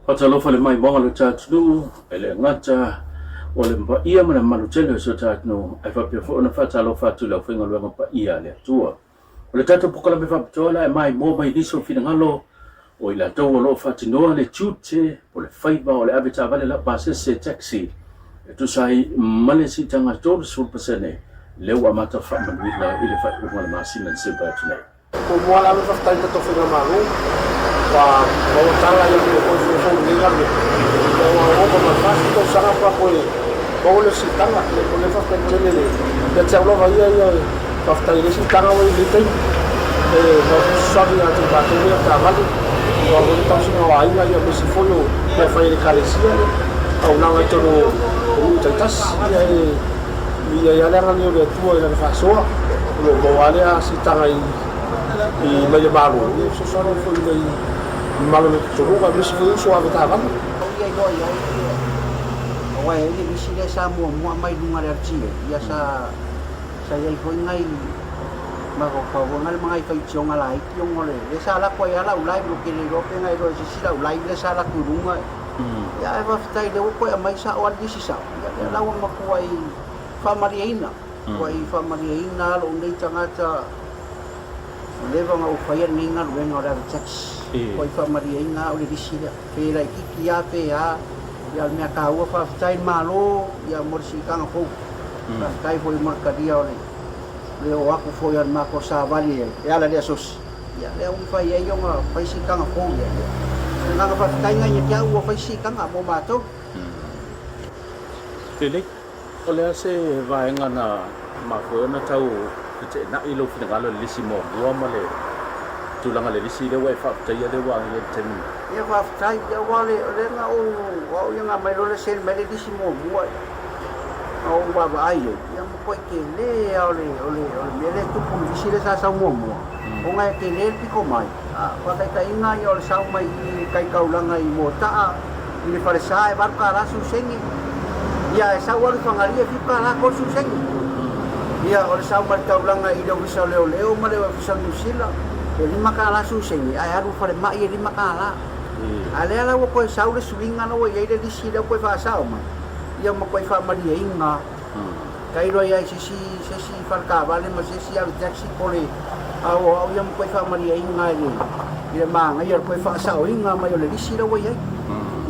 Faatalofa le maimoaga o le ta atunuu, e le gata o le paia ma le mamalu tele o si o ta atunuu, ae faapea foi ona faatalofa atu i le aufaigaluega paia a le Atua. O le tatou polokalame faapitoa la e maimoa mai nisi o finagalo o i latou o lo o faatinoa le tiute po o le faiva o le ave taavale laupasese, taxi, e tusa ai ma le siitaga 30% lea ua amata faamanuina i le faaiuga o le masina December atu nei. Muamua lava faafetai i le tatou faigamalo ua maua tala ia mo toe foufou lenei galuega ia ua ova ma le 40 tausaga faatoa toe maua lea siitaga. Ia mo le faafetai tele le ia te au lava ia ia faafetai i le siitaga ua i ai i lenei taimi e fesoasoani ia te matou lea taavale aua foi le tausiga o aiga ia aemaise foi o mea fai a le ekalesia ia auaunaga i totonu o nuu taitasi ia e Viia ai lava le agalelei o le Atua i Lana faasoa, o lo o maua lava lea siitaga i mai le Malo, e fesoasoani ai foi i le mamalu o le pitonuu aemaise foi uso avetaavale. Au ia iloa i ai aua e i ai le lisi lea sa muamua aumai i luga o le RTA, ia sa i ai foi nai mafaufau foi nai ma nai faitioga laiti ona o le lea sa alu atu ai lava lau live ou te le iloa pe na iloa e se isi lau live lea sa alu atu i luga. Ia ae faafetai lea ua toe aumai sao lava le lisi sao. Ia lea la ua matuai faamalieina, matuai faamalieina lava lou nei tagata ua leva ona ou faia lenei galuega o le ave taxi. Matuai faamalieina lava au i le lisi lea, pe laitiiti lava pe a, ia o le mea taua faafetai i le Malo ia mo le siitaga fou. Faafetai foi mo le talia o le oo atu foi o le matou savali e ala i le asosi. Ia lea ua mafai ai ona fai siitaga fou ia. O le agaga faafetai lena ia te au ua fai siitaga mo matou. Lelei. O le a se vaega na mafua ai ona tau feteenai lou finagalo i le lisi muamua ma le tulaga i le lisi lea ua e faafetaia lea ua agai ai i le taimi nei? Ia faafetai. Ia aua o lea na ou, o au ia na aumai loa le send mai le lisi muamua na ou vaavaai ai, ia matuai tele lava o le, o le, o le mea lea e tupu i le lisi lea sa sau muamua, ona e tele le pito mai. A, faataitaiga ia o le sau mai i tai taulaga i Moataa, i le falesa e $8 susegi, ia ae sau alu i Fagalii e $7 30 sene. Ia o le sau mai le taulaga i le Ofisa o Leoleo ma le Ofisa o Niu Sila e $5 susegi, ae alu i falemai e $5. A lea la ua toe sau le suiga la ua i ai le lisi lea ua toe faasao mai, ia matuai faamalieina. Tailo ai i se isi se isi fale taavale ma se isi ave taxi po o le a o au ia matuai faamalieina i le i le manaia o le toe faasaoina mai o le lisi la ua i ai.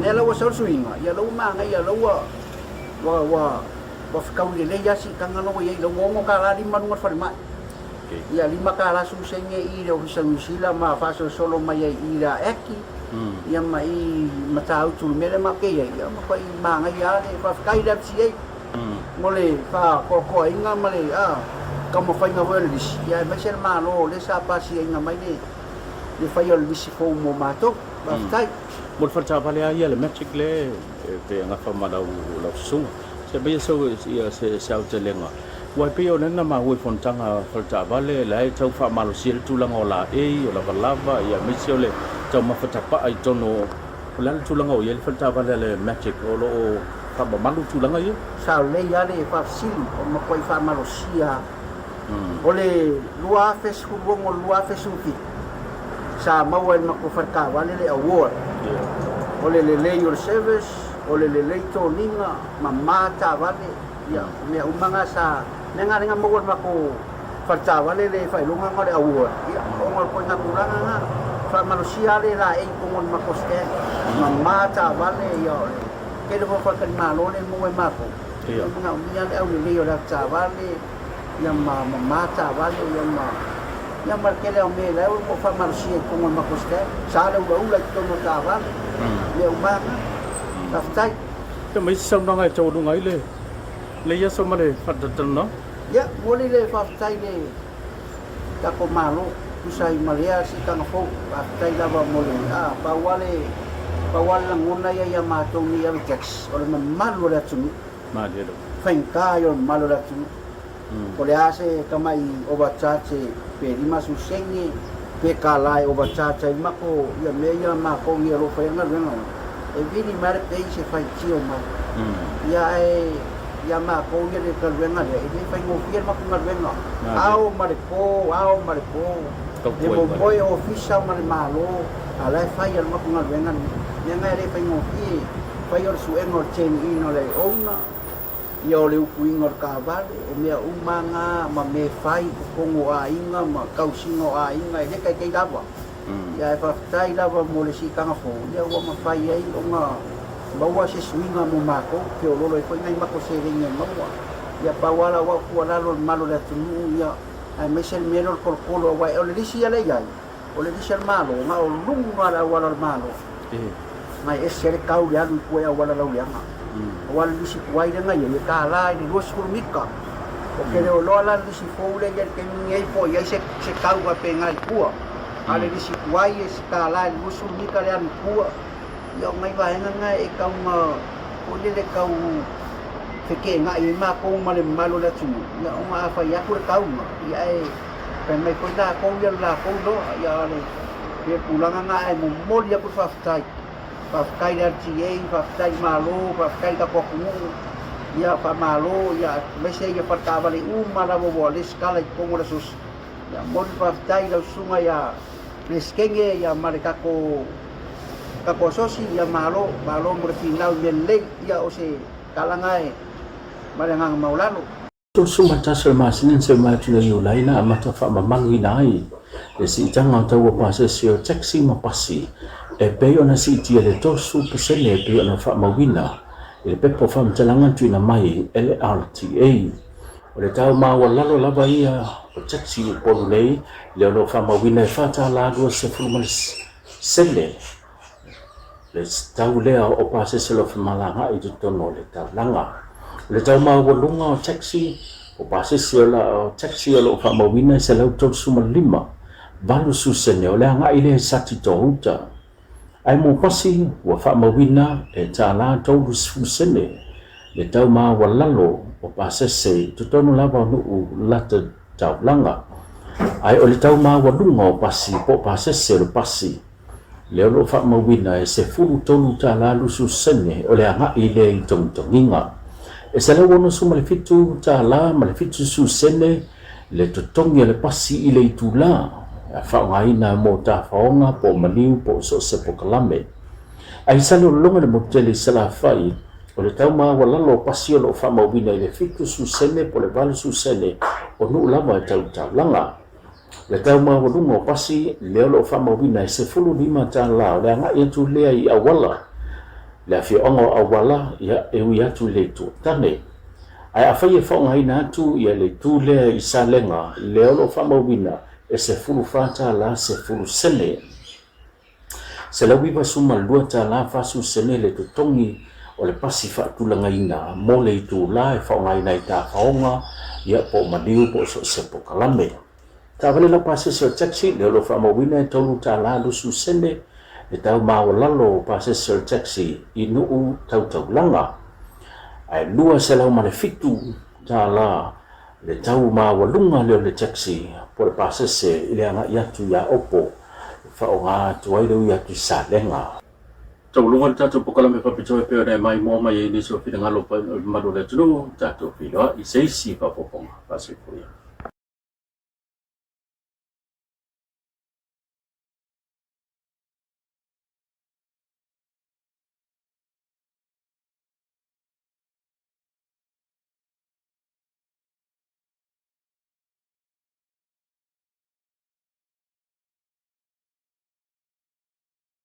Lea la ua sau le suiga, ia la ua manaia la ua ua ua ua fetaui lelei lava siitaga la ua i ai, la ua $6 lima luga o le falemai. Ia $5 susege i le Ofisa o Niu Sila ma faasolosolo mai ai i le Aeki ia ma i Matautu i le mea lea matou te i ai, ia matuai manaia lava le faafetai i le MCA mo le faatoatoaina ma le taumafaiga foi o le lisi, ia aemaise le Malo o lea sa pasiaina mai le faia o le lisi fou mo matou. Faafetai. Mo le faletaavale lava ia le Magic lea e gafa ma lau susuga. Se aumaia se aotelega Aua e pei o lea na maua i fonotaga a faletaavale, la e tau faamalosia le tulaga o laei, o lavalava, ia aemaise o le taumafa tapaa i totonu o, o le a le tulaga o i ai le faletaavale a le Magic, o lo o faamamalu tulaga ia? Sa lelei lava le faafesili, o le matuai faamalosia lava. O le 2016 i le 2017, sa maua e le matou faletaavale le award, o le lelei o le service, o le lelei toniga, mama taavale, Ia, o mea uma na sa, mea na lea na maua e le matou faletaavale le faailoga na o le award, ia, ona o le ituaiga tulaga na, faamalosia lava le laei i totonu o le matou stand, mama taavale, ia, o le tele foi o faletalimalo lea e maua e matou, e manaomia lava le aulelei o le avetaavale, ia ma mama taavale, ia ma, ia ma le tele lava o mea la ua faamalosia i totonu o le matou stand, sa le ulaula i totonu o taavale, mea uma lava na. Faafetai. Ia ma isi saunoaga e taualuga ai lenei aso ma le faatalatalanoaga. Ia, momoli le faafetai i le tatou Malo, tusa ai ma lea siitaga fou. Faafetai lava mo le, a, pau lava le, pau lava le lagona ia ia matou nei ave tax, o le mamalu o le atunuu. Malie lava. Faigata ia o le mamalu o le atunuu. Po o le a se tamai overcharge pe 50 sene pe $1 e overcharge ai matou ia mea ia matou nei o lo o faia le galuega e vili mai le pay se faitio mai. Ia ae ia matou ia le galuega lea e le faigofie le matou galuega ao ma le po, ao ma le po, e momoe ofisa ma le Malo. A o la e fai e le matou galuega lenei. Mea na e le faigofie, fai o le suega o le change in o le owner, ia o le utuina o le taavale, o mea uma lava na ma mea e fai i totonu o aiga ma tausiga o aiga, e le taitai lava. Ia ae faafetai lava mo le siitaga fou, ia ua mafai ai ona maua se suiga mo matou, feoloolo ai foi nai matou seleni e maua. Ia pau lava lau au tuualalo i le mamalu o le atunuu, ia aemaise le mea lea o le tolotolo, aua o le lisi ia lea e i ai, o le lisi a le Malo, na o luga o le auala o le Malo, na e ese le tau i le alu i tua i auala lauleaga. Aua o le lisi tuai lea na i ai, e $1 i le 20 mita. Ou te le o iloa la le lisi fou lea e i ai i le taimi lenei po o i ai se tau faapena i tua. A o le lisi tuai e $1 i le 20 mita le alu i tua. Ia o nai vaega na e tau na foi lele tau feteenai ai matou ma le mamalu o le atunuu, ia ona a fai atu le tau na, ia ae fai mai foi latou ia lo latou iloa, ia o le pei o le tulaga na ae momoli atu le faafetai. Faafetai i le LTA, faafetai i le Malo, faafetai i le tatou atunuu, ia faamalo, ia aemaise ia fale taavale uma lava ua lesitala i totonu o le asosi. Ia momoli le faafetai i lau susuga ia Peresetene ia ma le tatou tatou asosi, ia malo, malo mo le finau i mea lelei. Ia o se tala na e ma le agaga maualalo. 31 o le masina na seu mai atu nei Iulai na amata faamamaluina ai le siitaga o taua pasese o taxi ma pasi e pei ona siitia le 30% e pei ona faamauina i le pepa o faamatalaga na tuuina mai e le RTA. O le tau maualalo lava ia o taxi i Upolu nei lea o lo o faamauina e $4.20 sene le tau lea o pasese o lo o femalagaai i totonu o le taulaga. O le tau maualuga o taxi, o pasese o taxi o lo o faamauina e 135 80 sene o le agai lea i Satitoa-uta. Ae mo pasi ua faamauina e $30 sene le tau maualalo o pasese i totonu lava o nuu lata taulaga. Ae o le tau maualuga o pasi po o pasese o le pasi lea o lo o faamauina e $13 20 sene o le agai lea i togitogiga. E $167 ma le 70 sene le totogi o le pasi i le itula e faaaogaina mo tafaoga po o maliu po o so o se polokalame. A i Salelologa le motu tele i Salafai, o le tau maualalo o pasi o lo o faamauina i le 70 sene po o le 80 sene o nuu lava e tau taulaga. Le tau maualuga o pasi lea o lo o faamauina e $15 o le agai atu lea i Auala, le afioaga o Auala, ia, e ui atu i le Itu Tane. Ae afai e faaaogaina atu ia le itu lea i Salega, lea o lo o faamauina e $14 10 sene. $192 40 sene le totogi o le pasi faatulagaina mo le itula e faaaogaina ai tafaoga, ia, po o maliu po o so o se polokalame. Taavale laupasese o taxi, lea o lo o faamauina e $3 20 sene le tau maualalo o pasese o le taxi i nuu tau taulaga, ae $207 le tau maualuga lea o le taxi po o le pasese i le agai atu i Aopo e faaaoga atu ai le ui atu i Salega. Tauluga le tatou polokalame faapitoa e pei ona e maimoa mai ai nisi o finagalo o le mamalu o le atunuu, tatou feiloai i se isi faaopoopoga. Faasoifua ia.